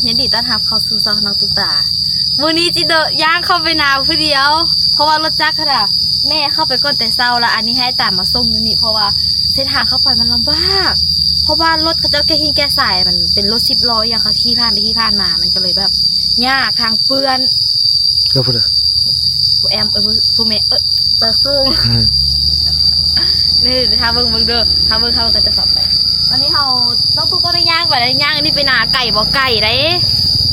ຍິນດີຕ້ອນຮັບເຂົ້າສູ່ຊ່ອງນ້ອງຕຸກຕາ. ມື້ນີ້ຈິເດີນຍ່າງເຂົ້າໄປນາຜູ້ດຽວ ເພາະວ່າລົດຈັກຫັ້ນນະ ແມ່ເຂົ້າໄປກ່ອນແຕ່ເຊົ້າລະ ອັນນີ້ໃຫ້ຕາມມາສົ່ງຢູ່ນີ້ ເພາະວ່າເສັ້ນທາງເຂົ້າໄປມັນລຳບາກ ເພາະວ່າລົດເຂົາເຈົ້າແກະຫີນແກະຊາຍ ມັນເປັນລົດສິບລໍ້ອີ່ຫຍັງ ເຂົາຂີ່ຜ່ານໄປຂີ່ຜ່ານມາ ມັນກໍເລີຍແບບຍາກ ທາງເປື້ອນ. ແລ້ວຜູ້ໃດ? ຜູ້ແອມ ເອີ ຜູ້ແມ່ ເອີ ຕາສູງ. ນີ້ ຖ້າເບິ່ງ ເບິ່ງເດີ ຖ້າເບິ່ງ ຖ້າເບິ່ງ ເຂົາຈະເຂົ້າໄປ. ອັນນີ້ເຮົາ ນ້ອງຕຸກຕ້ອງໄດ້ຍ່າງໄປ ໄດ້ຍ່າງອັນນີ້ໄປນາ ໄກບໍ່? ໄກເດ້.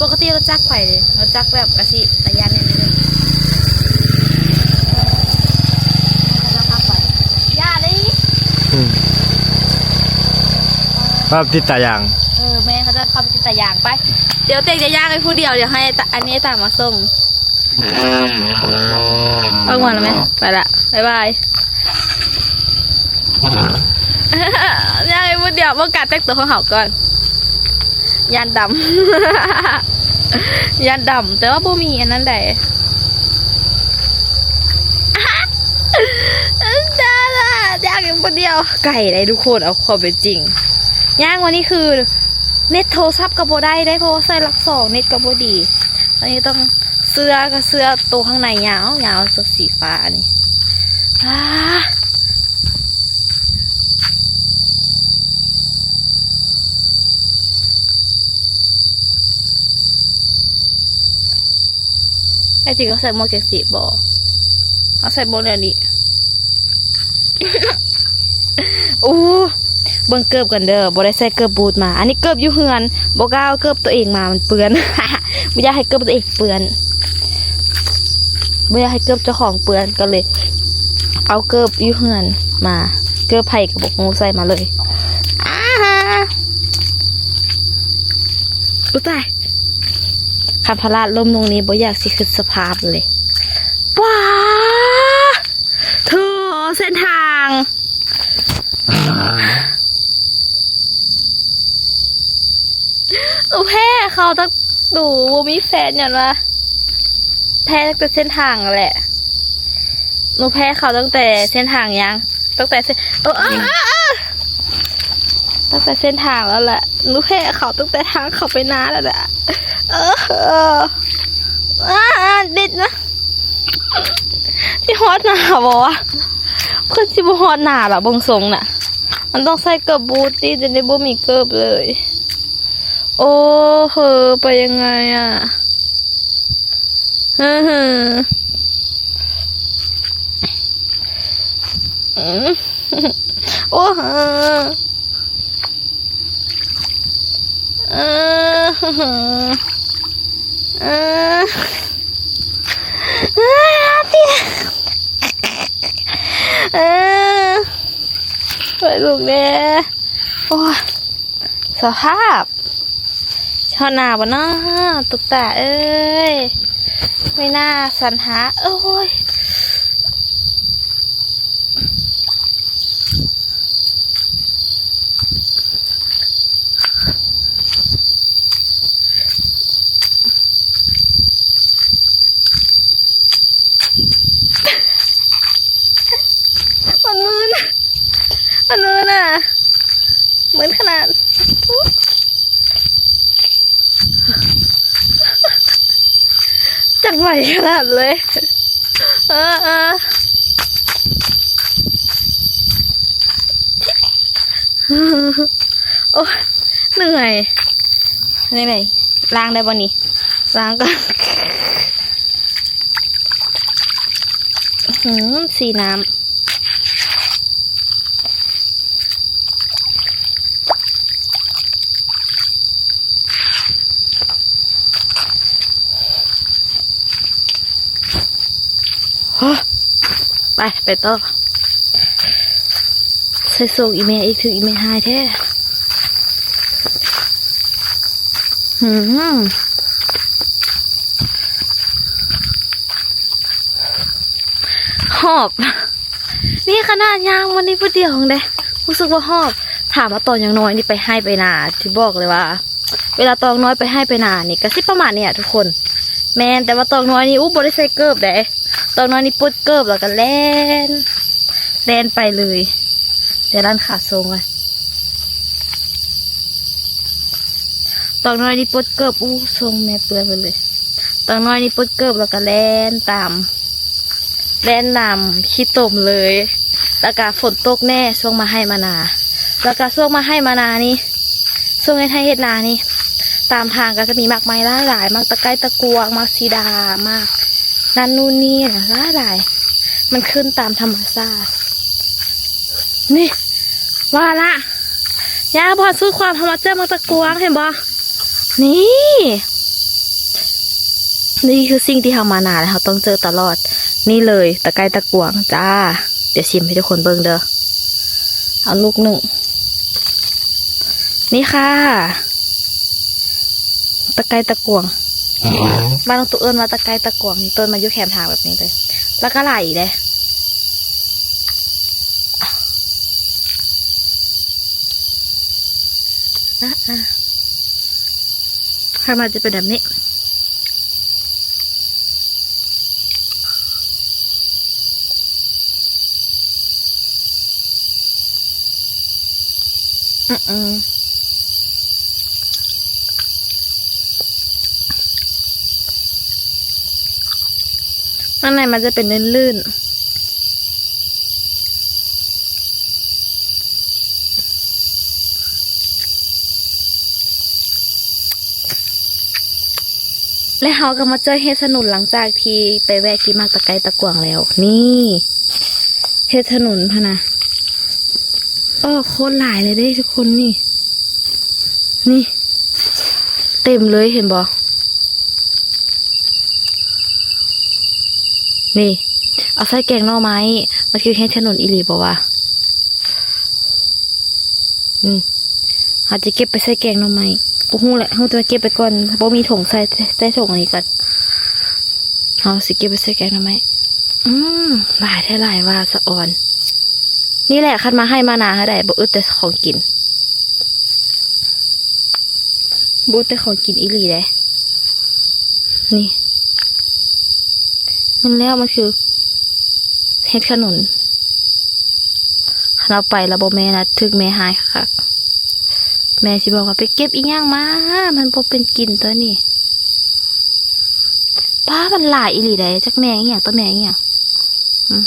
ປົກກະຕິລົດຈັກໄປເດ້ ລົດຈັກແບບກະຊິຕາຢ້ານແດ່ໜ້ອຍໜຶ່ງ. ເຂົາເຈົ້າຂັບໄປ ຢ່າເດ້. ອືມ ຂັບຕິດຕາຢາງ. ເອີ ແມ່ນ ເຂົາເຈົ້າຂັບຕິດຕາຢາງ. ໄປ ດຽວເຕັກຈະຍ່າງໄປຜູ້ດຽວ ດຽວໃຫ້ຕາ ອັນນີ້ຕາມມາສົ່ງ. ອອກມາແລ້ວແມ່ ໄປລະ ບາຍບາຍ. ຍ່າງໄປຜູ້ດຽວ ເບິ່ງການແຕ່ງຕົວຂອງເຮົາກ່ອນ. ຢ້ານດຳ ຢ້ານດຳ ແຕ່ວ່າບໍ່ມີອັນນັ້ນໃດ. ດາລາ ຍ່າງໄປຜູ້ດຽວ ໄກໄດ໋ທຸກຄົນ ເອົາຄວາມເປັນຈິງ. ຍ່າງມານີ້ຄືເນັດໂທລະສັບກໍບໍ່ໄດ້ເດ້ ເພາະວ່າໃຊ້ຫຼັກສອງ ເນັດກໍບໍ່ດີ. ອັນນີ້ຕ້ອງ ເສື້ອກໍເສື້ອໂຕຂ້າງໃນຍາວ ຍາວ ເສື້ອສີຟ້າອັນນີ້. ອາ ແທ້ຈິງເຮົາໃສ່ໝວກຈັ່ງຊີ້ບໍ່? ເຮົາໃສ່ໝວກແນວນີ້. ໂອ້ ເບິ່ງເກີບກັນເດີ ບໍ່ໄດ້ໃສ່ເກີບບູດມາ. ອັນນີ້ເກີບຢູ່ເຮືອນ ບໍ່ກ້າເອົາເກີບຕົວເອງມາ ມັນເປື້ອນ. ບໍ່ຢາກໃຫ້ເກີບຕົວເອງເປື້ອນ ບໍ່ຢາກໃຫ້ເກີບເຈົ້າຂອງເປື້ອນ ກໍເລີຍເອົາເກີບຢູ່ເຮືອນມາ. ເກີບໃຜກໍບໍ່ຮູ້ ໃສ່ມາເລີຍ. ອາ ອຸຍຕາຍ ຄັນພະລາດລົ້ມລົງນີ້ ບໍ່ຢາກຊິຄິດສະພາບເລີຍ. ປາ ໂທ້ ເສັ້ນທາງ ໜູແພ້ເຂົາຕັ້ງ ໜູບໍ່ມີແຟນ ຍ້ອນວ່າແພ້ຕັ້ງແຕ່ເສັ້ນທາງຫັ້ນແຫຼະ. ໜູແພ້ເຂົາຕັ້ງແຕ່ເສັ້ນທາງຫຍັງ? ຕັ້ງແຕ່ເສັ້ນ ເອີ ເອີ ເອີ ເອີ ຕັ້ງແຕ່ເສັ້ນທາງແລ້ວແຫຼະ. ໜູແພ້ເຂົາຕັ້ງແຕ່ທາງເຂົ້າໄປນາແລ້ວແຫຼະ. ເອີ ເອີ ອາ ເດັດນະ. ຊິຮອດໜ້າບໍ່ວະ? ເພິ່ນຊິບໍ່ຮອດໜ້າລະ ເບິ່ງຊົງນະ. ມັນຕ້ອງໃສ່ເກີບບູດຕິ ດຽວນີ້ບໍ່ມີເກີບເລີຍ. ໂອ້ໂຫ ໄປຍັງໄງອະ? ເຮີ ໂອ້ ເອີ ເອີ ເອີ ເອີ ຊ່ວຍລູກແດ່. ໂອ້ຍ ສະພາບ ຊິຮອດໜ້າບໍ່ເນາະ ຕຸກຕາເອີຍ? ໄມ່ໜ້າສັນຫາ ໂອ້ຍ. ມັນມືນ ມັນມືນນະ ມືນຂະໜາດ ຈັກໄຫວຂະໜາດເລີຍ. ເອີ ເອີ ໂອ້ຍ ເມື່ອຍ. ນີ້ໄດ ລ້າງໄດ້ບໍ່ນີ້? ລ້າງກ່ອນ. ອື ສີນ້ຳ. ໄປ ໄປຕໍ່. ໃສ່ໂຊກອີ່ແມ່ອີກ ຖືກອີ່ແມ່ຮ້າຍແທ້. ຫື ຫອບ. ນີ້ຂະໜາດຍ່າງມານີ້ຜູ້ດຽວເດ້ ຮູ້ສຶກວ່າຫອບ. ຖາມວ່າຕອນຍັງນ້ອຍນີ້ໄປໄຮ່ໄປນາ ຊິບອກເລີຍວ່າ ເວລາຕອງນ້ອຍໄປໄຮ່ໄປນານີ້ ກະຊິປະມານນີ້ແຫຼະທຸກຄົນ. ແມ່ນ ແຕ່ວ່າຕອງນ້ອຍນີ້ ອູ້ ບໍ່ໄດ້ໃສ່ເກີບເດ້. ຕອງນ້ອຍນີ້ປົດເກີບແລ້ວກະແລ່ນ ແລ່ນໄປເລີຍ. ແຕ່ລ້ານຂາໂຊງໄວ້. ປ ຕອງນ້ອຍນີ້ປົດເກີບ ອູ້ ຊົງແມ່ເປື້ອນເບິດເລີຍ. ຕອງນ້ອຍນີ້ປົດເກີບ ແລ້ວກໍແລ່ນຕາມ ແລ່ນຕາມຂີ້ຕົມເລີຍ. ແລ້ວກໍຝົນຕົກແດ່ ຊ່ວງມາໄຮ່ມານາ. ແລ້ວກໍຊ່ວງມາໄຮ່ມານານີ້ ຊ່ວງເຮັດໄຮ່ເຮັດນານີ້ ຕາມທາງກໍຈະມີໝາກໄມ້ຫຼາຍໆ ໝາກຕະໄກຕະກວງ ໝາກສີດາ ໝາກນັ້ນນູ້ນນີ້ນະ ຫຼາຍໆ ມັນຂຶ້ນຕາມທຳມະຊາດ. ນີ້ ວ່າລະ ຍ່າງບໍ່ສຸດຄວາມ ເຮົາມາເຈີໝາກຕະກວງ ເຫັນບໍ່? ນີ້ ນີ້ຄືສິ່ງທີ່ເຮົາມານາແລ້ວ ເຮົາຕ້ອງເຈີຕະຫຼອດ. ນີ້ເລີຍ ຕະໄກຕະກວງຈ້າ. ດຽວຊິມໃຫ້ທຸກຄົນເບິ່ງເດີ. ເອົາລູກໜຶ່ງ. ນີ້ຄ່ະ ຕະໄກຕະກວງ. ບ້ານນ້ອງຕຸກເອີ້ນວ່າຕະໄກຕະກວງ. ນີ້ ຕົ້ນມັນຢູ່ແຄມທາງແບບນີ້ເລີຍ. ແລ້ວກໍຫຼາຍອີກເດ້. ອາ ອາ ຂ້າງໃນຈະເປັນແບບນີ້. ອືມ ຂ້າງໃນມັນຈະເປັນລື່ນໆ. ແລະ ເຮົາກໍມາເຈີເຫັດສະໜຸນ ຫຼັງຈາກທີ່ໄປແວະກິນໝາກຕະໄກຕະກວາງແລ້ວ. ນີ້ ເຫັດສະໜຸນຫັ້ນນະ ອອກໂຄດຫຼາຍເລີຍເດ້ທຸກຄົນ. ນີ້ ນີ້ ເຕັມເລີຍ ເຫັນບໍ່? ນີ້ ເອົາໃສ່ແກງໜໍ່ໄມ້. ມັນຄືເຫັດສະໜຸນອີ່ຫຼີບໍ່ວະ? ອືມ ເຮົາຈະເກັບໄປໃສ່ແກງໜໍ່ໄມ້. ບໍ່ຮູ້ແຫຼະ ຮູ້ແຕ່ວ່າເກັບໄປກ່ອນ. ບໍ່ມີຖົງໃສ່ ໃສ່ຖົງອັນນີ້ກ່ອນ. ເຮົາຊິເກັບໄປໃສ່ແກງໜໍ່ໄມ້. ອືມ ຫຼາຍແທ້ຫຼາຍວ່າ ສະອອນ. ນີ້ແຫຼະ ຄັນມາໄຮ່ມານາເຮົາໄດ້ ບໍ່ອຶດແຕ່ຂອງກິນ. ບໍ່ແຕ່ຂອງກິນອີ່ຫຼີເດ້. ນີ້ ແມ່ນແລ້ວ ມັນຄືເຫັດຂະໜຸນ. ຄັນເອົາໄປແລ້ວບໍ່ແມ່ນນະ ຖືກແມ່ຮ້າຍຄັກ. ແມ່ຊິບອກວ່າ ໄປເກັບອີ່ຫຍັງມາ ມັນບໍ່ເປັນກິນຕົວນີ້. ປ້າ ມັນຫຼາຍອີ່ຫຼີເດ້ ຈັກແມງອີ່ຫຍັງ ຕົວແມງອີ່ຫຍັງ. ອືມ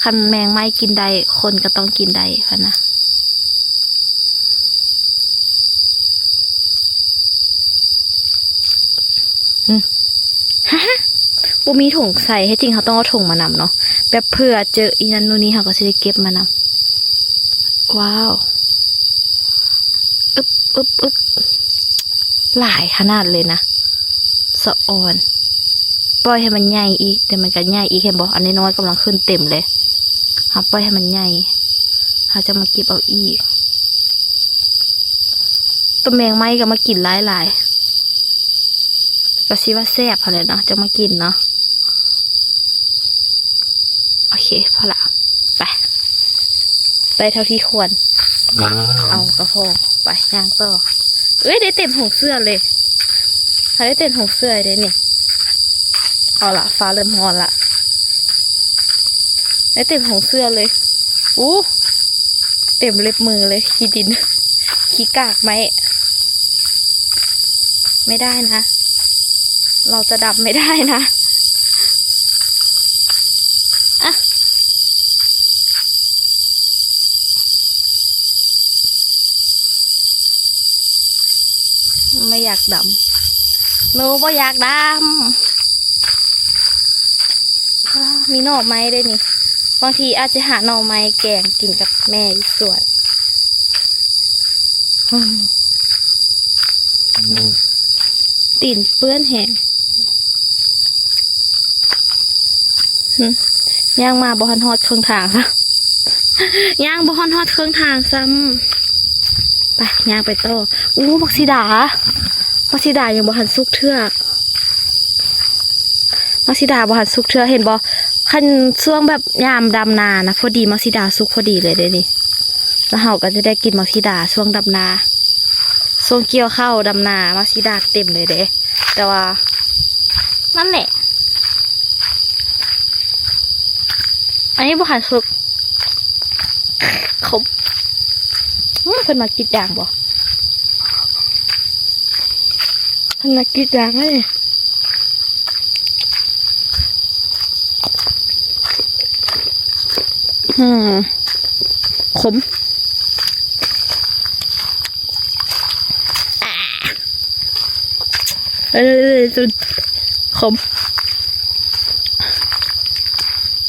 ຄັນແມງໄມ້ກິນໄດ້ ຄົນກໍຕ້ອງກິນໄດ້ ວ່ານະ. ອືມ ບໍ່ມີຖົງໃສ່. ແທ້ຈິງເຮົາຕ້ອງເອົາຖົງມານຳເນາະ ແບບເຜື່ອເຈີອີ່ນັ້ນໂນ່ນນີ້ ເຮົາກໍຊິໄດ້ເກັບມານຳ. ວ້າວ ອຶບ ອຶບ ອຶບ ຫຼາຍຂະໜາດເລີຍນະ ສະອອນ. ປ່ອຍໃຫ້ມັນໃຫຍ່ອີກ ແຕ່ມັນກໍໃຫຍ່ອີກ ເຫັນບໍ່? ອັນນ້ອຍໆກຳລັງຂຶ້ນເຕັມເລີຍ. ເຮົາປ່ອຍໃຫ້ມັນໃຫຍ່ ເຮົາຈະມາເກັບເອົາອີກ. ຕົວແມງໄມ້ກໍມາກິນຫຼາຍໆ ກໍຊິວ່າແຊບຫັ້ນແຫຼະເນາະ ຈັ່ງມາກິນເນາະ. ໂອເຄ ພໍລະ ໄປ ໄດ້ເທົ່າທີ່ຄວນ. ອືມ ເອົາກໍພໍ ໄປ ຍ່າງຕໍ່. ເອີຍ ໄດ້ເຕັມຫົງເສື້ອເລີຍ ໄດ້ເຕັມຫົງເສື້ອເດ້ນີ້. ເອົາລະ ຟ້າເລີ່ມຮ້ອນລະ ໄດ້ເຕັມຫົງເສື້ອເລີຍ. ອູ້ ເຕັມເລັບມືເລີຍ ຂີ້ດິນ ຂີ້ກາກໄມ້. ໄມ່ໄດ້ນະ ເຮົາຈະດຳໄມ່ໄດ້ນະ. ອະ ບໍ່ຢາກດຳ ໜູບໍ່ຢາກດຳ. ອ້າ ມີໜໍ່ໄມ້ເດ້ນີ້ ບາງທີອາດຈະຫາໜໍ່ໄມ້ແກງກິນກັບແມ່ຢູ່ສວນ. ອືມ ຕີນເປື້ອນແຮງ. ຫຶ ຍ່າງມາບໍ່ທັນຮອດເຄິ່ງທາງຊ້ຳ ຍ່າງບໍ່ທັນຮອດເຄິ່ງທາງຊ້ຳ. ໄປ ຍ່າງໄປຕໍ່. ອູ້ ໝາກສີດາ ໝາກສີດາຍັງບໍ່ທັນສຸກເທື່ອ ໝາກສີດາບໍ່ທັນສຸກເທື່ອ ເຫັນບໍ່? ຄັນຊ່ວງແບບຍາມດຳນານະ ພໍດີໝາກສີດາສຸກພໍດີເລີຍເດ້ນີ້. ແລ້ວເຮົາກໍຈະໄດ້ກິນໝາກສີດາຊ່ວງດຳນາ ຊ່ວງກ່ຽວເຂົ້າດຳນາ ໝາກສີດາເຕັມເລີຍເດ້. ແຕ່ວ່າ ນັ້ນແຫຼະ ອັນນີ້ບໍ່ທັນສຸກ ຂົມ. ອືມ ເພິ່ນມາກິນຢາງບໍ່? ພະນັກກິດຢາງເລີຍ. ອືມ ຂົມ. ເອີ ເອີ ເອີ ຂົມ.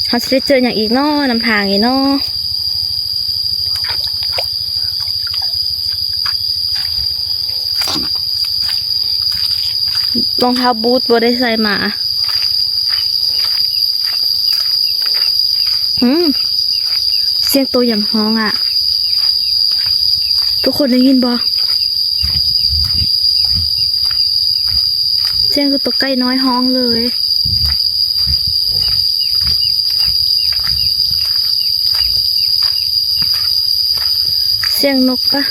ເຮົາຊິໄດ້ເຈີຫຍັງອີກເນາະ ນຳທາງນີ້ເນາະ? ລອງເທົ້າບູດບໍ່ໄດ້ໃສ່ມາ. ອືມ ສຽງໂຕຫຍັງຮ້ອງອະ? ທຸກຄົນໄດ້ຍິນບໍ່? ສຽງຄືໂຕໄກ່ນ້ອຍຮ້ອງເລີຍ. ສຽງນົກປະ?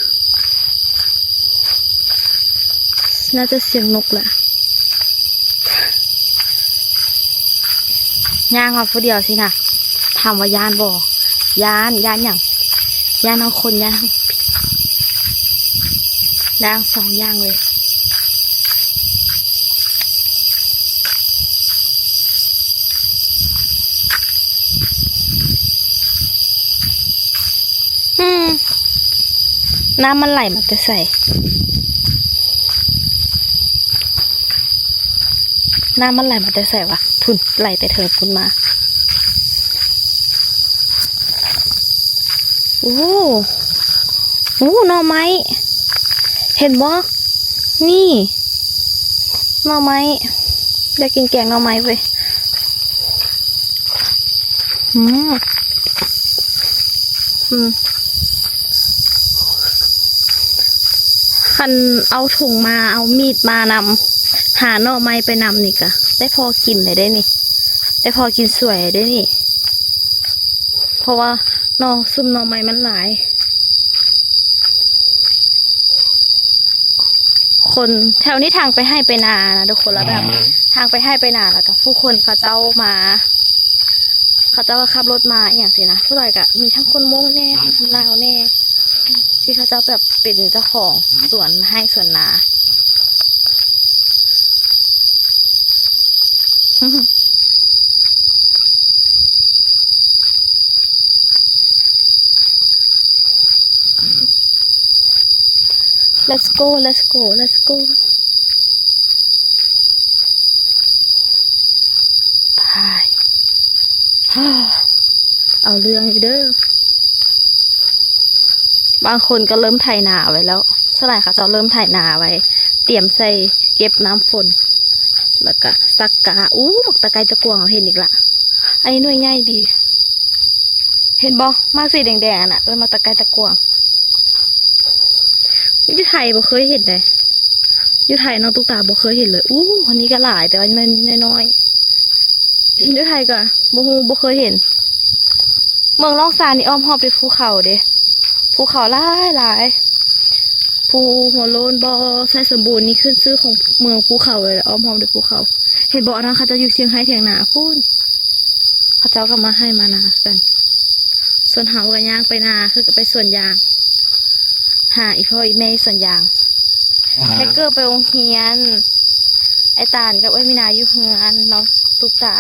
ໜ້າຈະສຽງນົກແຫຼະ. ຍ່າງມາຜູ້ດຽວຊີ້ນະ ຖາມວ່າຢ້ານບໍ່? ຢ້ານ. ຢ້ານຫຍັງ? ຢ້ານເຮົາຄົນ ຢ້ານເຮົາ ຢ້ານສອງຢ່າງເລີຍ. ອືມ ນ້ຳມັນໄຫຼມາແຕ່ໃສ? ນ້ຳມັນໄຫຼມາແຕ່ໃສວະ? ພຸ້ນ ໄຫຼແຕ່ເທິງພຸ້ນມາ. ໂອ້ ໂອ້ ໜໍ່ໄມ້ ເຫັນບໍ່? ນີ້ ໜໍ່ໄມ້ ຢາກກິນແກງໜໍ່ໄມ້ເວີຍ. ອືມ ອືມ ຄັນເອົາຖົງມາ ເອົາມີດມານຳ ຫາໜໍ່ໄມ້ໄປນຳນີ້ກະໄດ້ພໍກິນແລ້ວເດ້ນີ້ ໄດ້ພໍກິນສວຍແລ້ວເດ້ນີ້ ເພາະວ່າໜໍ່ ຊຸມໜໍ່ໄມ້ມັນຫຼາຍ. ຄົນແຖວນີ້ທາງໄປໄຮ່ໄປນານະທຸກຄົນ ແລ້ວແບບ ອືມ ທາງໄປໄຮ່ໄປນາ ແລ້ວກໍຜູ້ຄົນເຂົາເຈົ້າມາ ເຂົາເຈົ້າກໍຂັບລົດມາອີ່ຫຍັງຊີ້ນະ. ສ່ວນຫຼາຍກໍມີທັງຄົນມົ້ງແດ່ ອືມ ຄົນລາວແດ່ ທີ່ເຂົາເຈົ້າແບບເປັນເຈົ້າຂອງ ອືມ ສວນໄຮ່ສວນນາ. Let's go, let's go, let's go. ໄປ ເອົາເລື່ອງຢູ່ເດີ. ບາງຄົນກໍເລີ່ມໄຖນາໄວ້ແລ້ວ ສ່ວນຫຼາຍເຂົາເຈົ້າເລີ່ມໄຖນາໄວ້ ຕຽມໃສ່ເກັບນ້ຳຝົນ ແລ້ວກໍສັກກາ. ອູ້ ໝາກຕະໄກຕະກວງ ເຮົາເຫັນອີກລະ. ອັນນີ້ໜ່ວຍໃຫຍ່ດີ ເຫັນບໍ່? ໝາກສີແດງໆ ອັນນະ ເອີ້ນໝາກຕະໄກຕະກວງ. ຢູ່ໄທບໍ່ເຄີຍເຫັນເດ້ ຢູ່ໄທນ້ອງຕຸກຕາບໍ່ເຄີຍເຫັນເລີຍ. ອູ້ ອັນນີ້ກໍຫຼາຍ ແຕ່ວ່ານ້ອຍໆ ຢູ່ໄທກໍບໍ່ຮູ້ ບໍ່ເຄີຍເຫັນ. ເມືອງລ່ອງຊານນີ້ອ້ອມຮອບດ້ວຍພູເຂົາເດ້ ພູເຂົາຫຼາຍໆ. ພູຫົວໂລ້ນບໍ່ ໄຊສົມບູນນີ້ຂຶ້ນຊື່ຂອງເມືອງພູເຂົາເລີຍ ອ້ອມຮອບດ້ວຍພູເຂົາ. ເຫັນບໍ່ ອັນນັ້ນເຂົາເຈົ້າຢູ່ຖຽງໄຮ່ຖຽງນາພຸ້ນ ເຂົາເຈົ້າກໍມາໄຮ່ມານາຄືກັນ. ສ່ວນເຮົາກໍຍ່າງໄປນາ ຄືກັບໄປສວນຢາງ ຫາອີ່ພໍ່ອີ່ແມ່ຢູ່ສວນຢາງ. ອ່າຮະ ແທັກເກີໄປໂຮງຮຽນ ອ້າຍຕານກັບເອື້ອຍມີນາຢູ່ເຮືອນ ນ້ອງຕຸກຕາ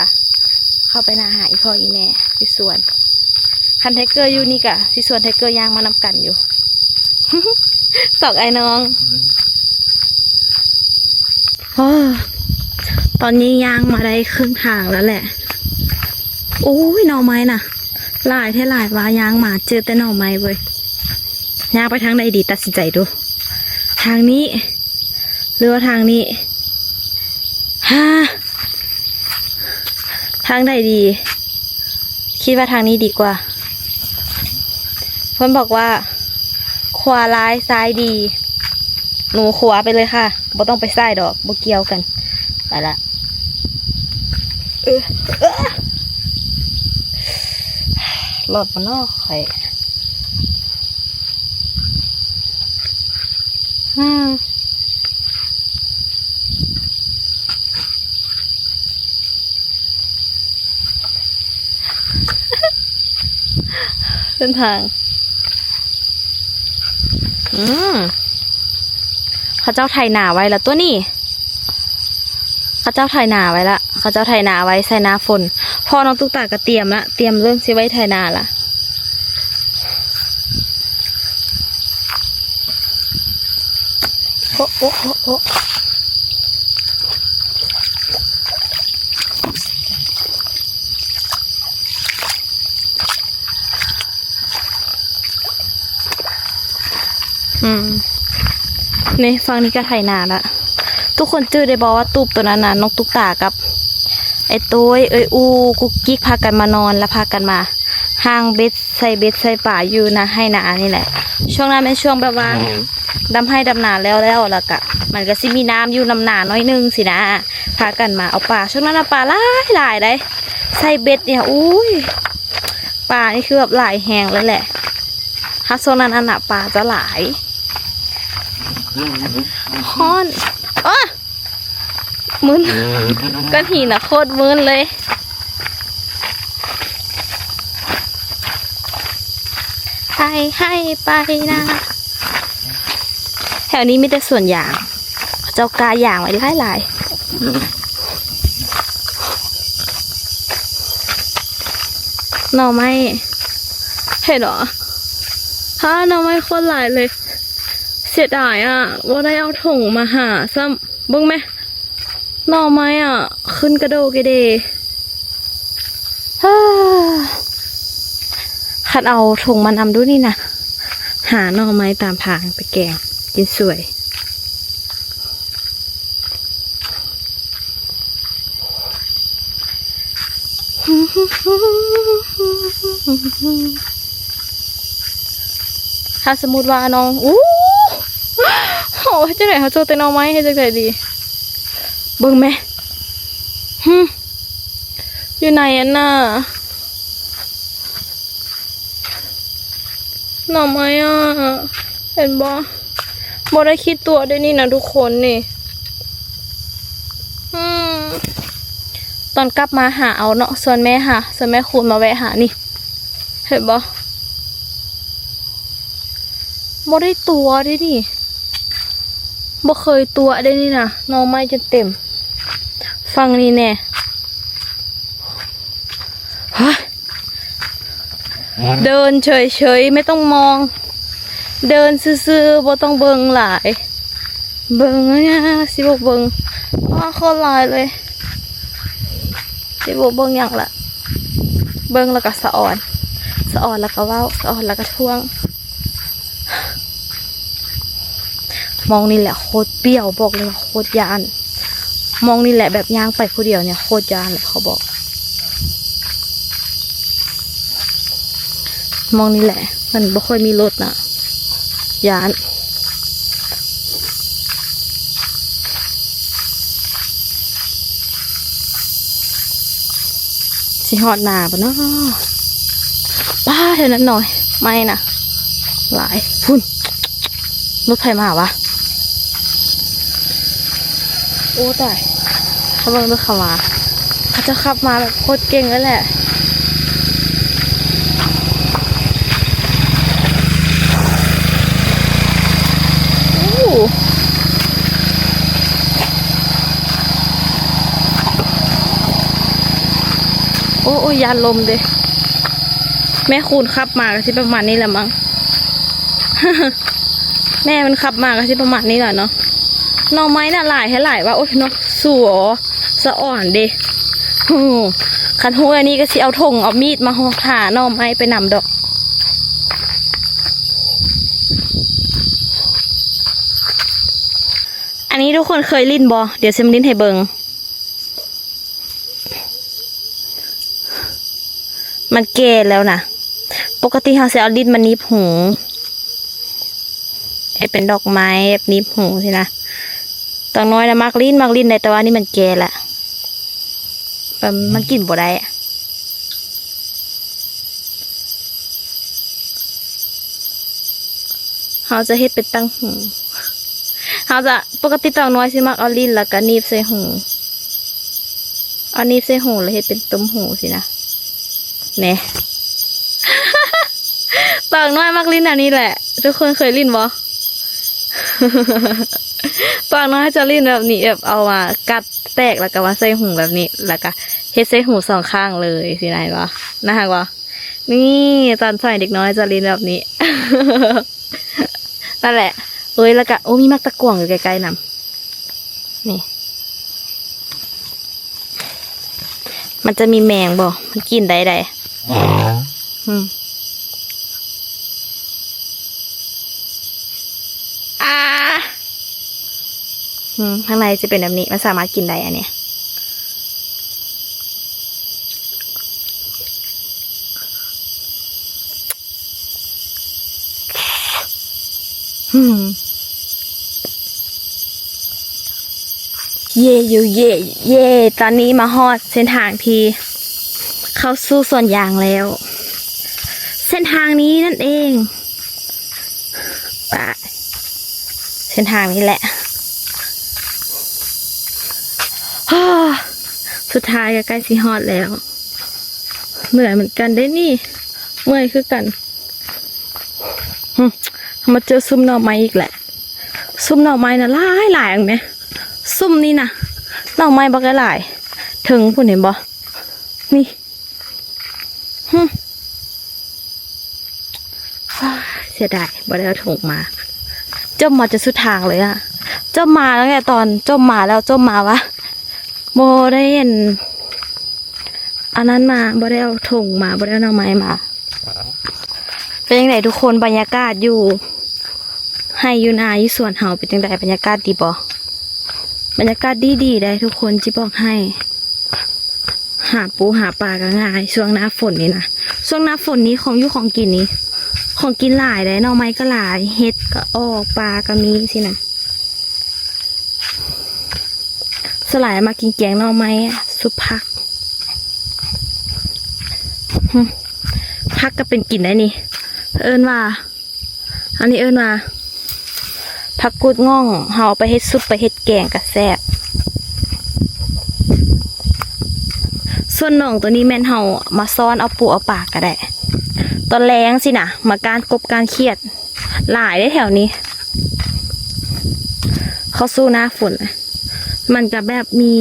ເຂົ້າໄປນາຫາອີ່ພໍ່ອີ່ແມ່ຢູ່ສວນ. ຄັນແທັກເກີຢູ່ນີ້ກະຊິຊວນແທັກເກີຍ່າງມານຳກັນຢູ່ ຕອກອ້າຍນ້ອງ. ໂອ້ ຕອນນີ້ຍ່າງມາໄດ້ເຄິ່ງທາງແລ້ວແຫຼະ. ໂອ້ຍ ໜໍ່ໄມ້ນະ ຫຼາຍແທ້ຫຼາຍວ່າ ຍ່າງມາເຈີແຕ່ໜໍ່ໄມ້ເວີຍ. ຍ່າງໄປທາງໃດດີ? ຕັດສິນໃຈດູ ທາງນີ້ ຫຼືວ່າທາງນີ້? ຮາ ທາງໃດດີ? ຄິດວ່າທາງນີ້ດີກວ່າ. ເພິ່ນບອກວ່າ ຂວາຫຼາຍຊ້າຍດີ. ໜູຂວາໄປເລີຍຄ່ະ ບໍ່ຕ້ອງໄປຊ້າຍດອກ ບໍ່ກ່ຽວກັນ. ໄປລະ. ເອີ ເອີ ລອດບໍ່ນໍຂ້ອຍ? ອືມ. ເສັ້ນທາງ ອືມ ເຂົາເຈົ້າໄຖນາໄວ້ລະຕົວນີ້. ເຂົາເຈົ້າໄຖນາໄວ້ລະ ເຂົາເຈົ້າໄຖນາໄວ້ໃສ່ໜ້າຝົນ. ພໍ່ນ້ອງຕຸກຕາກໍຕຽມລະ ຕຽມເລີ່ມຊິໄວ້ໄຖນາລະ. ໂອ ໂອ ໂອ ໂອ. ອືມ ນີ້ຝັ່ງນີ້ກໍໄຖນາລະ. ທຸກຄົນຈື່ໄດ້ບໍ່ວ່າຕູບໂຕນັ້ນນະ ນ້ອງຕຸກຕາກັບໄອ້ໂຕ້ຍ ເອີຍອູ ກຸກກິກ ພາກັນມານອນ ແລ້ວພາກັນມາຫາງເບັດ ໃສ່ເບັດໃສ່ປາຢູ່ນາໄຮ່ນານີ້ແຫຼະ. ຊ່ວງນັ້ນແມ່ນຊ່ວງແບບວ່າ ອືມ ດຳໄຮ່ດຳນາແລ້ວໆ ແລ້ວກະມັນກະຊິມີນ້ຳຢູ່ນຳນາໜ້ອຍໜຶ່ງຊີ້ນະ ພາກັນມາເອົາປາ. ຊ່ວງນັ້ນນະປາຫຼາຍໆ ໃດ໋ ໃສ່ເບັດນີ້ ໂອ້ຍ ປານີ້ຄືແບບຫຼາຍແຮງເລີຍແຫຼະ. ຖ້າຊ່ວງນັ້ນຫັ້ນນະປາຈະຫຼາຍ. ຮ້ອນ ເອີ ມຶນ ກ້ອນຫີນນະໂຄດມຶນເລີຍ. ໄຮ່ໄຮ່ໄປນາ ແຖວນີ້ມີແຕ່ສວນຢາງ ເຂົາເຈົ້າກ້າຢາງໄວ້ຫຼາຍໆ. ໜໍ່ໄມ້ ເຫັນບໍ່? ຫາໜໍ່ໄມ້ໂຄດຫຼາຍເລີຍ. ເສຍດາຍອະ ບໍ່ໄດ້ເອົາຖົງມາຫາຊ້ຳ. ເບິ່ງແມະ ໜໍ່ໄມ້ອະ ຂຶ້ນກະໂດກະເດ. ຄັນເອົາຖົງມານຳດູນີ້ນະ ຫາໜໍ່ໄມ້ຕາມທາງໄປແກງກິນສວຍ. ຖ້າສົມມຸດວ່ານ້ອງ ໂອ້ ເຮົາເຮັດຈັ່ງໃດ ເຮົາເຈີແຕ່ໜໍ່ໄມ້ ເຮັດຈັ່ງໃດດີ? ເບິ່ງແມະ ຫຶ ຢູ່ໃນອັນນ່າ ໜໍ່ໄມ້ອະ ເຫັນບໍ່? ບໍ່ໄດ້ຂີ້ຕົວະເດ້ນີ້ນະທຸກຄົນນີ້. ອືມ ຕອນກັບມາຫາເອົາເນາະ ຊວນແມ່ຫາ ຊວນແມ່ຄູນມາແວະຫານີ້ ເຫັນບໍ່? ບໍ່ໄດ້ຕົວະເດ້ນີ້ ບໍ່ເຄີຍຕົວະເດ້ນີ້ນະ ໜໍ່ໄມ້ຈົນເຕັມ. ຝັ່ງນີ້ແນ່ ເຮີ້ຍ. ເດີນເສີຍໆ ໄມ່ຕ້ອງມອງ ເດີນຊື່ໆ ບໍ່ຕ້ອງເບິ່ງຫຼາຍ. ເບິ່ງ ຊິບໍ່ເບິ່ງ ອ້າ ໂຄດຫຼາຍເລີຍ. ຊິບໍ່ເບິ່ງຫຍັງລະ ເບິ່ງແລ້ວກະສະອອນ ສະອອນແລ້ວກະເວົ້າ ສະອອນແລ້ວກະທ້ວງ. ໝ່ອງນີ້ແຫຼະໂຄດປ່ຽວ ບອກເລີຍວ່າໂຄດຢ້ານ. ໝ່ອງນີ້ແຫຼະ ແບບຍ່າງໄປຜູ້ດຽວນີ້ໂຄດຢ້ານເລີຍ ເຂົາບອກ. ໝ່ອງນີ້ແຫຼະ ມັນບໍ່ຄ່ອຍມີລົດນະ ຢ້ານ. ຊິຮອດນາບໍ່ນໍ? ປ້າ ແຖວນັ້ນໜໍ່ໄມ້ນະ ຫຼາຍພຸ້ນ. ລົດໃຜມາຫວາ? ໂອ້ຕາຍ ເຂົາເບິ່ງເດີ ເຂົາມາ ເຂົາເຈົ້າຂັບມາແບບໂຄດເກັ່ງເລີຍແຫຼະ. ໂອ້ ໂອ້ ໂອ້ ຢ້ານລົມເດ້. ແມ່ຄູນຂັບມາກະຊິປະມານນີ້ແຫຼະມັງ ແມ່ມັນຂັບມາກະຊິປະມານນີ້ແຫຼະເນາະ. ໜໍ່ໄມ້ນະຫຼາຍແທ້ຫຼາຍວ່າ ໂອ້ຍເນາະ ສວ ສະອອນເດ. ໂອ້ ຄັນຮູ້ອັນນີ້ກະຊິເອົາຖົງເອົາມີດມາຫາໜໍ່ໄມ້ໄປນຳດອກ. ອັນນີ້ທຸກຄົນເຄີຍຫຼິ້ນບໍ່? ດຽວຊິມາຫຼິ້ນໃຫ້ເບິ່ງ. ມັນແກ່ແລ້ວນະ. ປົກກະຕິເຮົາຊິເອົາດິນມາໜີບຫູ ເຮັດເປັນດອກໄມ້ແບບໜີບຫູຊີ້ນະ. ຕອນນ້ອຍນະມັກຫຼິ້ນ ມັກຫຼິ້ນໄດ໋ ແຕ່ວ່ານີ້ມັນແກ່ລະ ມັນ ມັນກິນບໍ່ໄດ້. ເຮົາຈະເຮັດເປັນຕ່າງຫູ ເຮົາຈະ ປົກກະຕິຕອນນ້ອຍຊິມັກເອົາດິນ ແລ້ວກະໜີບໃສ່ຫູ ເອົາໜີບໃສ່ຫູ ແລ້ວເຮັດເປັນຕຸ່ມຫູຊີ້ນະ. ແນ່ ຕອນນ້ອຍມັກຫຼິ້ນອັນນີ້ແຫຼະ. ທຸກຄົນເຄີຍຫຼິ້ນບໍ່? ຕອນນ້ອຍຈະຫຼິ້ນແບບນີ້ ແບບເອົາມາກັດແຕກ ແລ້ວກໍມາໃສ່ຫູແບບນີ້ ແລ້ວກໍເຮັດໃສ່ຫູສອງຂ້າງເລີຍຊີ້ນະ ເຫັນບໍ່? ໜ້າຮັກບໍ່? ນີ້ຕອນສະໄໝເດັກນ້ອຍຈະຫຼິ້ນແບບນີ້ ນັ້ນແຫຼະ. ເອີຍ ແລ້ວກະ ໂອ້ ມີໝາກຕະກວງຢູ່ໃກ້ໆນຳ ນີ້ ມັນຈະມີແມງບໍ່? ມັນກິນໄດ້ໃດ? ອືມ ອາ ອືມ ຂ້າງໃນຈະເປັນແບບນີ້ ມັນສາມາດກິນໄດ້ ອັນນີ້. ອືມ ເຢ້ຢູ່ ເຢ້ ເຢ້ ຕອນນີ້ມາຮອດເສັ້ນທາງທີ່ເຂົ້າສູ່ສວນຢາງແລ້ວ ເສັ້ນທາງນີ້ນັ້ນເອງ ໄປ ເສັ້ນທາງນີ້ແຫຼະ ສຸດທ້າຍກໍໃກ້ຊິຮອດແລ້ວ. ເມື່ອຍເໝືອນກັນເດ້ນີ້ ເມື່ອຍຄືກັນ. ຫຶ ມາເຈີຊຸມໜໍ່ໄມ້ອີກແຫຼະ ຊຸມໜໍ່ໄມ້ນະຫຼາຍໆ ເຫັນໄໝ ຊຸມນີ້ນະ ໜໍ່ໄມ້ບັກຫຼາຍໆ ເທິງພຸ້ນເຫັນບໍ່ ນີ້ ຫຶ ເສຍດາຍບໍ່ໄດ້ເອົາຖົງມາ ຈົ່ມມາຈົນສຸດທາງເລີຍອະ ຈົ່ມມາຕັ້ງແຕ່ຕອນ ຈົ່ມມາແລ້ວ ຈົ່ມມາວ່າ ບໍ່ໄດ້ເຫັນ ອັນນັ້ນມາ ບໍ່ໄດ້ເອົາຖົງມາ ບໍ່ໄດ້ເອົາໜໍ່ໄມ້ມາ. ເປັນຈັ່ງໃດທຸກຄົນ ບັນຍາກາດຢູ່ໄຮ່ຢູ່ນາຢູ່ສວນເຮົາເປັນຈັ່ງໃດ ບັນຍາກາດດີບໍ່? ບັນຍາກາດດີໆ ເດ້ທຸກຄົນ ຊິບອກໃຫ້ ຫາປູຫາປາກໍງ່າຍ ຊ່ວງໜ້າຝົນນີ້ນະ ຊ່ວງໜ້າຝົນນີ້ຂອງຢູ່ຂອງກິນນີ້ ຂອງກິນຫຼາຍເດ້ ໜໍ່ໄມ້ກໍຫຼາຍ ເຫັດກໍອອກ ປາກໍມີຊີ້ນະ. ສ່ວນຫຼາຍມັກກິນແກງໜໍ່ໄມ້ ຊຸບຜັກ ຫຶ ຜັກກໍເປັນກິນໄດ້ນີ້ ເອີ້ນວ່າ ອັນນີ້ເອີ້ນວ່າຜັກກູດງ່ອງ ເຮົາເອົາໄປເຮັດຊຸບ ໄປເຮັດແກງກໍແຊບ. ສ່ວນໜອງໂຕນີ້ແມ່ນເຮົາມາຊ້ອນເອົາປູເອົາປາກໍໄດ້ ຕອນແລງຊີ້ນະ ມາກ້ານກົບກ້ານຂຽດ ຫຼາຍເດ້ແຖວນີ້ ເຂົ້າສູ່ໜ້າຝົນ ມັນກະແບບມີ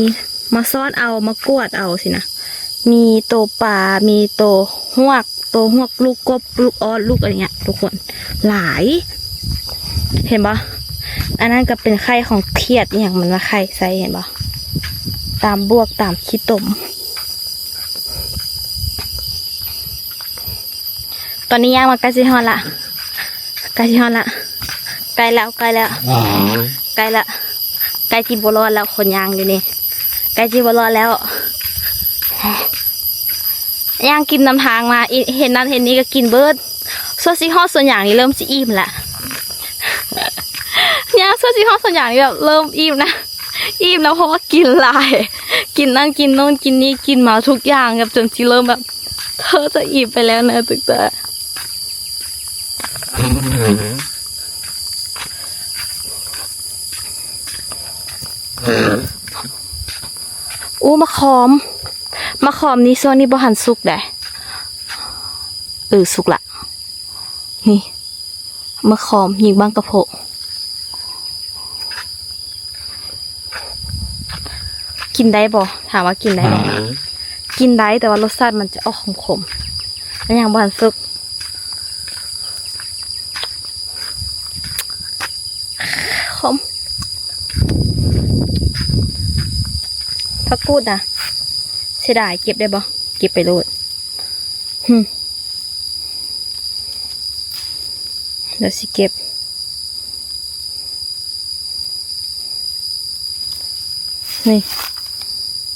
ມາຊ້ອນເອົາ ມາກວດເອົາຊີ້ນະ ມີໂຕປາ ມີໂຕຮວກ ໂຕຮວກລູກກົບ ລູກອອດ ລູກອັນເນີ້ຍທຸກຄົນ ຫຼາຍ ເຫັນບໍ່? ອັນນັ້ນກະເປັນໄຂ່ຂອງຂຽດອີ່ຫຍັງ ມັນມາໄຂ່ໃສ່ ເຫັນບໍ່? ຕາມບວກ ຕາມຂີ້ຕົມ. ຕອນນີ້ຍ່າງມາໃກ້ຊິຮອດລະ ໃກ້ຊິຮອດລະ ໃກ້ແລ້ວ ໃກ້ແລ້ວ ໃກ້ລະ ໃກ້ຊິບໍ່ລອດແລ້ວ ຄົນຍ່າງຢູ່ນີ້ ໃກ້ຊິບໍ່ລອດແລ້ວ ຍ່າງກິນນຳທາງມາ ອີ ເຫັນນັ້ນເຫັນນີ້ກໍກິນເບິດ ສ່ວນຊິຮອດສວນຢາງນີ້ເລີ່ມຊິອີ່ມລະ ຍ່າງສ່ວນຊິຮອດສວນຢາງນີ້ແບບເລີ່ມອີ່ມນະ ອີ່ມນຳ ເພາະວ່າກິນຫຼາຍ ກິນນັ້ນກິນໂນ້ນກິນນີ້ ກິນມາທຸກຢ່າງ ແບບຈົນຊິເລີ່ມແບບ ເທີຈະອີ່ມໄປແລ້ວນະ ຕຶກຕາ. ໂອ້ ໝາກຂອມ ໝາກຂອມນີ້ຊ່ວງນີ້ບໍ່ທັນສຸກໃດ ເອີ ສຸກລະ ນີ້ ໝາກຂອມຍິງບັ້ງກະໂພະ ກິນໄດ້ບໍ່? ຖາມວ່າກິນໄດ້ບໍ່? ກິນໄດ້ ແຕ່ວ່າລົດຊາດມັນຈະອອກຂົມໆ ແລ້ວຍັງບໍ່ທັນສຸກ ຂົມ ຜັກກູດນະ ເສຍດາຍ ເກັບໄດ້ບໍ່? ເກັບໄປໂລດ ຫຶ ດຽວຊິເກັບ ນີ້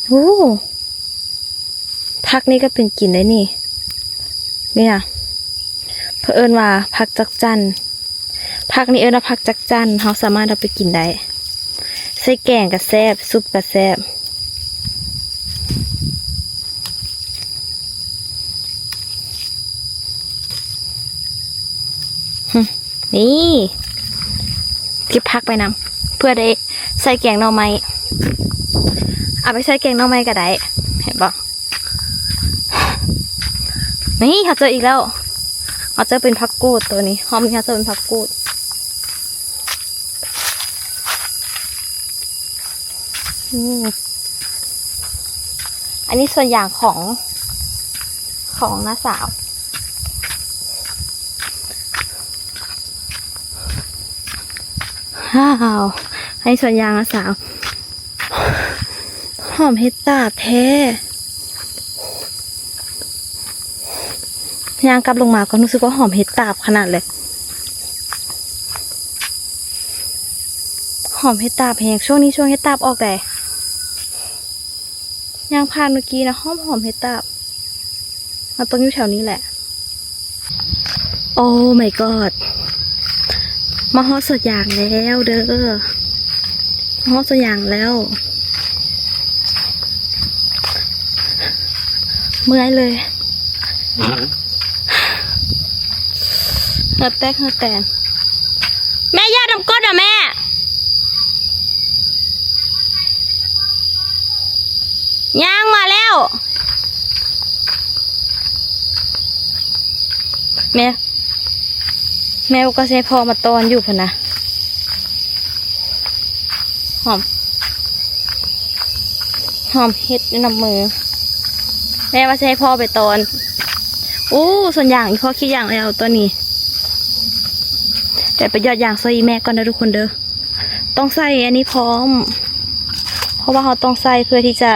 ໂອ້ ຜັກນີ້ກໍເປັນກິນໄດ້ນີ້ ນີ້ນະ ເພິ່ນເອີ້ນວ່າຜັກຈັກຈັ່ນ ຜັກນີ້ເອີ້ນວ່າຜັກຈັກຈັ່ນ ເຮົາສາມາດເອົາໄປກິນໄດ້ ໃສ່ແກງກໍແຊບ ຊຸບກໍແຊບ ຫຶ ນີ້ ເກັບຜັກໄປນຳ ເພື່ອໄດ້ໃສ່ແກງໜໍ່ໄມ້ ເອົາໄປໃສ່ແກງໜໍ່ໄມ້ກໍໄດ້ ເຫັນບໍ່? ນີ້ ເຮົາເຈີອີກແລ້ວ ເຮົາເຈີເປັນຜັກກູດໂຕນີ້ ຮອບນີ້ເຮົາເຈີເປັນຜັກກູດ. ນີ້ ອັນນີ້ສວນຢາງຂອງ ຂອງນ້າສາວ. ວ້າວ ອັນນີ້ສວນຢາງນ້າສາວ. ຫອມເຫັດຕາບແທ້. ຍ່າງກັບລົງມາກໍຮູ້ສຶກວ່າຫອມເຫັດຕາບຂະໜາດເລີຍ. ຫອມເຫັດຕາບແຮງ. ຊ່ວງນີ້ຊ່ວງເຫັດຕາບອອກໃດ. ຍ່າງຜ່ານເມື່ອກີ້ນະ ຫອມໆເຫັດຕາບ. ມັນຕ້ອງຢູ່ແຖວນີ້ແຫຼະ. Oh my god ມາຮອດສວນຢາງແລ້ວເດີ ມາຮອດສວນຢາງແລ້ວ. ເມື່ອຍເລີຍ ເຫື່ອແຕກເຫື່ອແຕນ. ແມ່ ຢາດນ້ຳກ້ນນະແມ່. ຍ່າງມາແລ້ວ ແມ່ ແມ່ບອກວ່າຊິໃຫ້ພໍ່ມາຕ້ອນຢູ່ພຸ້ນນະ. ຫອມ ຫອມເຫັດຢູ່ນຳມື. ແມ່ວ່າຊິໃຫ້ພໍ່ໄປຕ້ອນ. ໂອ້ ສວນຢາງ ອີ່ພໍ່ຄຣີດຢາງແລ້ວຕອນນີ້. ແຕ່ໄປຢອດຢາງຊ່ວຍອີ່ແມ່ກ່ອນເດີທຸກຄົນເດີ. ຕ້ອງໃສ່ອັນນີ້ພ້ອມ ເພາະວ່າເຮົາຕ້ອງໃສ່ເພື່ອທີ່ຈະ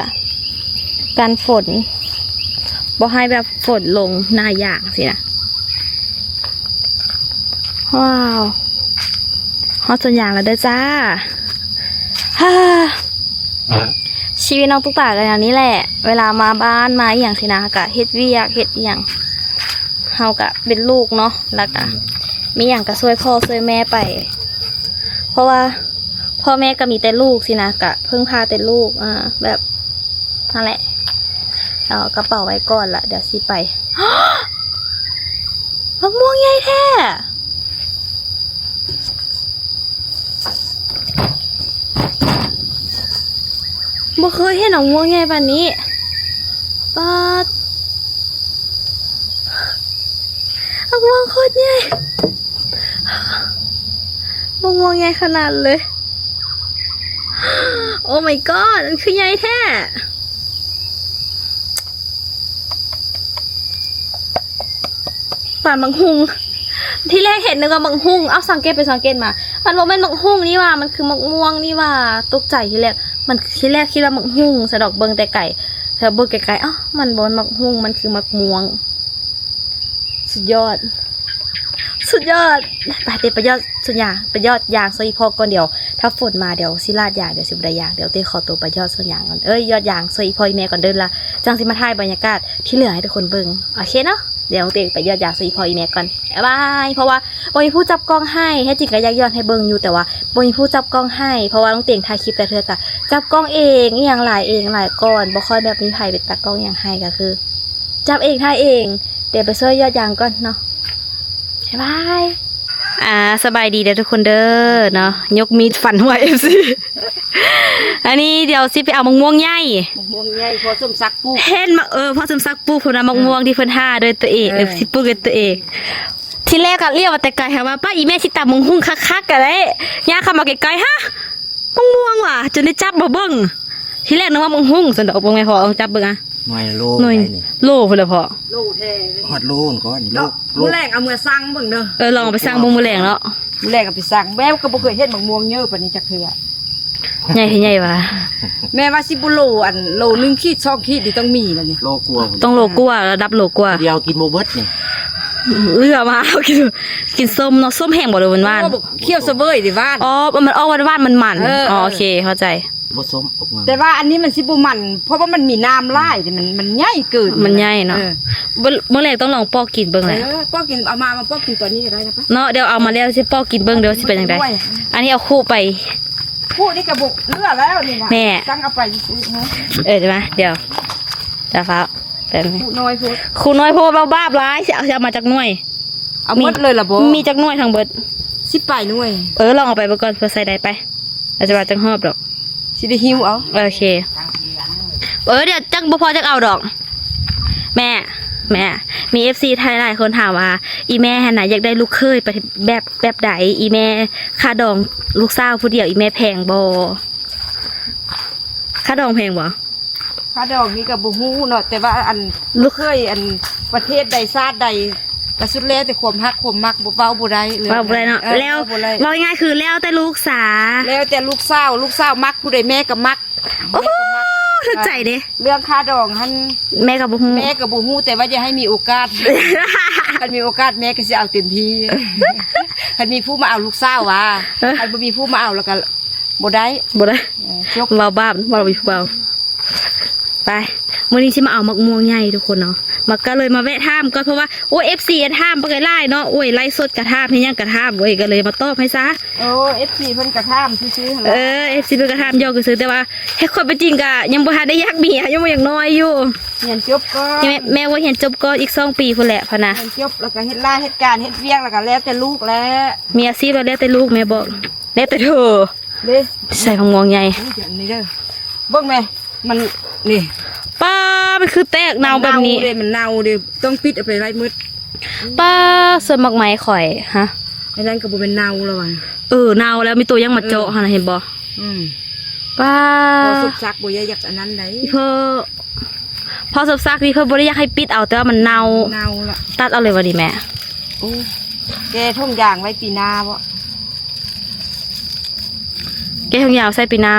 ກັນຝົນ ບໍ່ໃຫ້ແບບຝົນລົງໜ້າຢາງຊີ້ນະ. ວ້າວ ຮອດສວນຢາງແລ້ວເດີຈ້າ. ຮາ ຊີວິດນ້ອງຕຸກຕາກໍແນວນີ້ແຫຼະ ເວລາມາບ້ານມາອີ່ຫຍັງຊີ້ນະ ກໍເຮັດວຽກເຮັດອີ່ຫຍັງ ເຮົາກະເປັນລູກເນາະ ແລ້ວກະ ອືມ ມີຫຍັງກະຊ່ວຍພໍ່ຊ່ວຍແມ່ໄປ ເພາະວ່າພໍ່ແມ່ກະມີແຕ່ລູກຊີ້ນະ ກະເພິ່ງພາແຕ່ລູກ ອ່າ ແບບ ນັ້ນແຫຼະ. ເອົາກະເປົາໄວ້ກ່ອນລະ ດຽວຊິໄປ. ໝາກມ່ວງໃຫຍ່ແທ້ ບໍ່ເຄີຍເຫັນໝາກມ່ວງໃຫຍ່ປານນີ້. ປາດ ໝາກມ່ວງໂຄດໃຫຍ່ ໝາກມ່ວງໃຫຍ່ຂະໜາດເລີຍ. Oh my god ມັນຄືໃຫຍ່ແທ້. ປານບັກຫຸ່ງ ທີແລກເຫັນນຶກວ່າບັກຫຸ່ງ ເອົ້າ ສັງເກດໄປສັງເກດມາ ມັນບໍ່ແມ່ນບັກຫຸ່ງນີ້ຫວ່າ ມັນຄືບັກມ່ວງນີ້ຫວ່າ. ຕົກໃຈທີແລກ ມັນ ທີແລກຄິດວ່າບັກຫຸ່ງຊະດອກ ເບິ່ງແຕ່ໄກ ແລ້ວເບິ່ງໃກ້ໆ ເອົ້າ ມັນບໍ່ແມ່ນບັກຫຸ່ງ ມັນຄືບັກມ່ວງ. ສຸດຍອດ ສຸດຍອດ. ໄປເຕໄປຢອດສວນຢາງ ໄປຢອດຢາງຊ່ວຍອີ່ພໍ່ກ່ອນ ດຽວຖ້າຝົນມາ ດຽວຊິລາດຢາງ ດຽວຊິບໍ່ໄດ້ຢາງ. ດຽວເຕຂໍຕົວໄປຢອດສວນຢາງກ່ອນ ເອີຍ ຢອດຢາງຊ່ວຍອີ່ພໍ່ອີ່ແມ່ກ່ອນເດີລະ ຈັ່ງຊິມາຖ່າຍບັນຍາກາດທີ່ເຫຼືອໃຫ້ທຸກຄົນເບິ່ງ ໂອເຄເນາະ. ດຽວເຕໄປຢອດຢາງຊ່ວຍອີ່ພໍ່ອີ່ແມ່ກ່ອນ ບາຍບາຍ. ເພາະວ່າບໍ່ມີຜູ້ຈັບກ້ອງໃຫ້ ແທ້ຈິງກໍຢາກຢອດໃຫ້ເບິ່ງຢູ່ ແຕ່ວ່າບໍ່ມີຜູ້ຈັບກ້ອງໃຫ້ ເພາະວ່ານ້ອງເຕັງຖ່າຍຄລິບແຕ່ເທື່ອກໍຈັບກ້ອງເອງ ອີ່ຫຍັງຫຼາຍເອງຫຼາຍກ່ອນ ບໍ່ຄ່ອຍແບບມີໃຜເປັນຕາກ້ອງຫຍັງໃຫ້ ກໍຄືຈັບເອງຖ່າຍເອງ. ດຽວໄປຊ່ວຍຢອດຢາງກ່ອນເນາະ ບາຍບາຍ. ອ່າ ສະບາຍດີເດີທຸກຄົນເດີເນາະ ຍົກມີດຟັນຫົວ ເອັຟຊີ. ອັນນີ້ດຽວຊິໄປເອົາໝາກມ່ວງໃຫຍ່ ໝາກມ່ວງໃຫຍ່ ພໍ່ສົມສັກປູກ ເຫັນມາ ເອີ ພໍ່ສົມສັກປູກພຸ້ນນະ ໝາກມ່ວງທີ່ເພິ່ນຫາດ້ວຍຕົວເອງ ເອີ ເອີ ຊິປູກດ້ວຍຕົວເອງ. ທີແລກກໍລ້ຽວມາແຕ່ໄກ ຫາວ່າປ້າອີແມ່ຊິຕຳໝາກຫຸ່ງຄັກໆ ກໍໄດ້ ຍ່າງເຂົ້າມາໃກ້ໆ ຮະ ໝາກມ່ວງຫວາ ຈົນໄດ້ຈັບມາເບິ່ງ. ທີແລກນຶກວ່າໝາກຫຸ່ງຊັ້ນດອກ ເບິ່ງແມ່ພໍ່ ເອົາຈັບເບິ່ງອະ ໜ່ວຍໂລ ໜ່ວຍ ໄດ້ນີ້ ໂລພຸ້ນແຫຼະພໍ່ ໂລແທ້ເລີຍ ຮອດໂລກ່ອນ ໂລ ເນາະ ໂລ ມື້ແລງເອົາເມືອຊັ່ງເບິ່ງເດີ ເອີ ລອງເອົາໄປຊັ່ງເບິ່ງມື້ແລງເນາະ ມື້ແລງເອົາໄປຊັ່ງ. ແມ່ກໍບໍ່ເຄີຍເຫັນໝາກມ່ວງເຍີປານນີ້ຈັກເທື່ອ ໃຫຍ່ແທ້ໃຫຍ່ຫວາ ແມ່ວ່າຊິບໍ່ໂລ ອັນໂລໜຶ່ງຂີດສອງຂີດນີ້ຕ້ອງມີແລ້ວນີ້ ໂລກວ່າພຸ້ນ ຕ້ອງໂລກວ່າ ລະດັບໂລກວ່າ ດຽວກິນບໍ່ເບິດນີ້ ເຫຼືອມາເອົາກິນ ກິນສົ້ມເນາະ ສົ້ມແຫ້ງບໍ່ ຫຼືມັນຫວານ? ໂອ້ ບັກຂຽວສະເຫວີຍນີ້ຫວານ ອໍ ມັນອອກຫວານໆ ມັນໆ ເອີ ອໍ ເອີ ໂອເຄ ເຂົ້າໃຈ. ບໍ່ສົ້ມ ອອກມາ ແຕ່ວ່າອັນນີ້ມັນຊິບໍ່ມັນ ເພາະວ່າມັນມີນ້ຳຫຼາຍ ມັນ ມັນໃຫຍ່ເກີນ ມັນໃຫຍ່ເນາະ ເອີ ມື້ ມື້ແລງຕ້ອງລອງປອກກິນເບິ່ງແຫຼະ ເອີ ປອກກິນ ເອົາມາ ມາປອກກິນຕອນນີ້ກໍໄດ້ນະ ເນາະ ດຽວເອົາມາແລ້ວຊິປອກກິນເບິ່ງເດີວ່າຊິເປັນຈັ່ງໃດ ອັນນີ້ເອົາຄູ່ໄປ ຜູ້ນີ້ກະບໍ່ເຫຼືອແລ້ວນີ້ນະ ແມ່ ຕັ້ງເອົາໄປຊື່ໆ ເອີ ດຽວມາ ດຽວ ດຽວຟ້າວ ແປັບໜຶ່ງ ຄູ່ນ້ອຍໂພດ ຄູ່ນ້ອຍໂພດ ເວົ້າບາບຫຼາຍ ຊິເອົາ ຊິເອົາມາຈັກໜ່ວຍ ເອົາໝົດເລີຍລະບໍ່ ມີຈັກໜ່ວຍທັງເບິດ ສິບປາຍໜ່ວຍ ເອີ ລອງເອົາໄປເບິ່ງກ່ອນ ເພື່ອໃສ່ໄດ້ໄປ ອາດຈະວ່າຈັກຮອບດອກ ຊິໄດ້ຫິ້ວເອົາ ໂອເຄ ເອີ ດຽວຈັກບໍ່ພໍຈັກເອົາດອກ ແມ່ ແມ່ ມີເອັຟຊີຫຼາຍໆຄົນຖາມວ່າ ອີ່ແມ່ຫັ້ນນະ ຢາກໄດ້ລູກເຂີຍປະເທດ ແບບ ແບບໃດ ອີ່ແມ່ ຄ່າດອງລູກສາວຜູ້ດຽວ ອີ່ແມ່ແພງບໍ່? ຄ່າດອງແພງບໍ່? ຄ່າດອງນີ້ກໍບໍ່ຮູ້ເນາະ ແຕ່ວ່າອັນ ລູກ ເຄີຍອັນປະເທດໃດຊາດໃດ ກໍສຸດແລ້ວແຕ່ຄວາມຮັກຄວາມມັກ ບໍ່ເວົ້າບໍ່ໄດ້ເລື່ອງ ເວົ້າບໍ່ໄດ້ເນາະ ເອີ ແລ້ວ ເວົ້າບໍ່ໄດ້ ເວົ້າງ່າຍໆຄືແລ້ວແຕ່ລູກສາ ແລ້ວແຕ່ລູກສາວ ລູກສາວມັກຜູ້ໃດແມ່ກໍມັກ ໂອ້ໂຫ ຖືກໃຈເດ້ ເລື່ອງຄ່າດອງຫັ້ນ ແມ່ກໍບໍ່ຮູ້ ແມ່ກໍບໍ່ຮູ້ ແຕ່ວ່າຢ່າໃຫ້ມີໂອກາດ ຄັນມີໂອກາດແມ່ກໍຊິເອົາເຕັມທີ່ ຄັນມີຜູ້ມາເອົາລູກສາວວ່າ ເອີ ຄັນບໍ່ມີຜູ້ມາເອົາແລ້ວກໍບໍ່ໄດ້ ບໍ່ໄດ້ ເອີ ຈົບ ເວົ້າບາບ ເວົ້າບໍ່ມີຜູ້ເວົ້າ ໄປ ມື້ນີ້ຊິມາເອົາໝາກມ່ວງໃຫຍ່ທຸກຄົນເນາະ ມາ ກໍເລີຍມາແວະຖາມກ່ອນ ເພາະວ່າ ໂອ້ຍ ເອັຟຊີ ຖາມປາກໄກ່ຫຼາຍເນາະ ໂອ້ຍ ໄລຟ໌ສົດກໍຖາມ ເຮັດຫຍັງກໍຖາມ ໂອ້ຍ ກໍເລີຍມາຕອບໃຫ້ຊະ ໂອ້ ເອັຟຊີ ເພິ່ນກໍຖາມຊື່ໆ ຫັ້ນລະ ເອີ ເອັຟຊີ ເພິ່ນກໍຖາມຢອກຊື່ໆ ແຕ່ວ່າໃນຄວາມເປັນຈິງກໍຍັງບໍ່ທັນໄດ້ຢາກມີ ຍັງບໍ່ ຍັງນ້ອຍຢູ່ ຮຽນຈົບກ່ອນ ແມ່ ແມ່ວ່າຮຽນຈົບກ່ອນ ອີກສອງປີພຸ້ນແຫຼະ ພະນະ ຮຽນຈົບແລ້ວກໍເຮັດລາເຮັດການ ເຮັດວຽກ ແລ້ວກໍແລ້ວແຕ່ລູກແຫຼະ ມີອາຊີບແລ້ວແຕ່ລູກ ແມ່ບອກ ແລ້ວແຕ່ເທີ ເດ້ ໃສ່ໝາກມ່ວງໃຫຍ່ ນີ້ເດີ ເບິ່ງແມ ມັນ ນີ້ ປ້າ ມັນຄືແຕກເນົ່າແບບນີ້ ມັນເນົ່າເດ້ ມັນເນົ່າເດ້ ຕ້ອງປິດເອົາໄປໄວ້ມືດ ປ້າ ສ່ວນໝາກໄມ້ຂ້ອຍ ຮະ ອັນນັ້ນກໍບໍ່ແມ່ນເນົ່າແລ້ວຫວາ ເອີ ເນົ່າແລ້ວ ມີໂຕຍັງມາເຈາະ ເອີ ຫັ້ນນະ ເຫັນບໍ່? ອືມ ປ້າ ພໍສົບສັກບໍ່ຢາກ ຢາກອັນນັ້ນໃດ ເພິ່ນ ພໍສົບສັກນີ້ເພິ່ນບໍ່ໄດ້ຢາກໃຫ້ປິດເອົາ ແຕ່ວ່າມັນເນົ່າ ເນົ່າລະ ຕັດເອົາເລີຍຫວານີ້ແມ່ ໂອ້ ແກ່ຖົງຢາງໄວ້ປີໜ້າບໍ? ແກ່ຖົງຢາງໃສ່ປີໜ້າ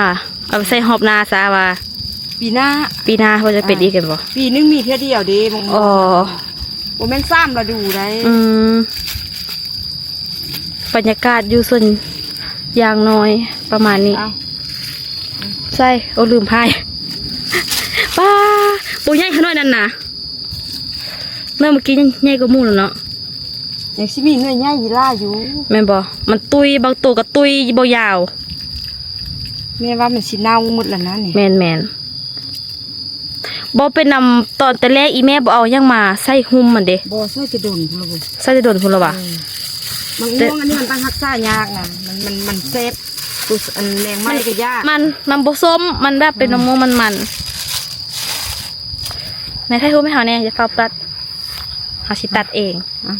ເອົາໄປໃສ່ຮອບໜ້າຊະວ່າ ປີໜ້າ ປີໜ້າເພິ່ນຈະເປັນອີກແມ່ນບໍ່? ອ່າ ປີໜຶ່ງມີເທື່ອດຽວເດ້ ໝາກມ່ວງ ອໍ ບໍ່ແມ່ນສາມລະດູໃດ ອືມ ບັນຍາກາດຢູ່ສວນຢາງນ້ອຍປະມານນີ້ ເອົາ ໃສ່ ໂອ້ ລືມພາຍ ປ້າ ໂຕໃຫຍ່ຂະໜ້ອຍນັ້ນນະ ໜ່ວຍເມື່ອກີ້ໃຫຍ່ກວ່າໝູ່ແລ້ວເນາະ ຍັງຊິມີໜ່ວຍໃຫຍ່ຢູ່ຫຼາຍຢູ່ ແມ່ນບໍ່? ມັນຕຸ້ຍ ບາງໂຕກໍຕຸ້ຍບໍ່ຍາວ ແມ່ວ່າມັນຊິເນົ່າໝົດແລ້ວນະນີ້ ແມ່ນໆ ບໍ່ເປັນນຳ ຕອນແຕ່ແລກອີ່ແມ່ບໍ່ເອົາຫຍັງມາໃສ່ຫຸ້ມມັນເດ້ ບໍ່ ໃສ່ແຕ່ດົນພຸ້ນລະ ໃສ່ແຕ່ດົນພຸ້ນລະຫວາ ເອີ ໝາກມ່ວງອັນນີ້ມັນຕ້ອງຮັກສາຍາກນະ ມັນ ມັນ ມັນແຊບ ຕົວອັນແມງໄມ້ກໍຍາກ ມັນ ມັນບໍ່ສົ້ມ ມັນແບບເປັນ ອືມ ໝາກມ່ວງມັນໆ ແມ່ຖ່າຍຮູບໃຫ້ເຮົາແດ່ ຢ່າຟ້າວຕັດ ເຮົາຊິຕັດເອງ ອະ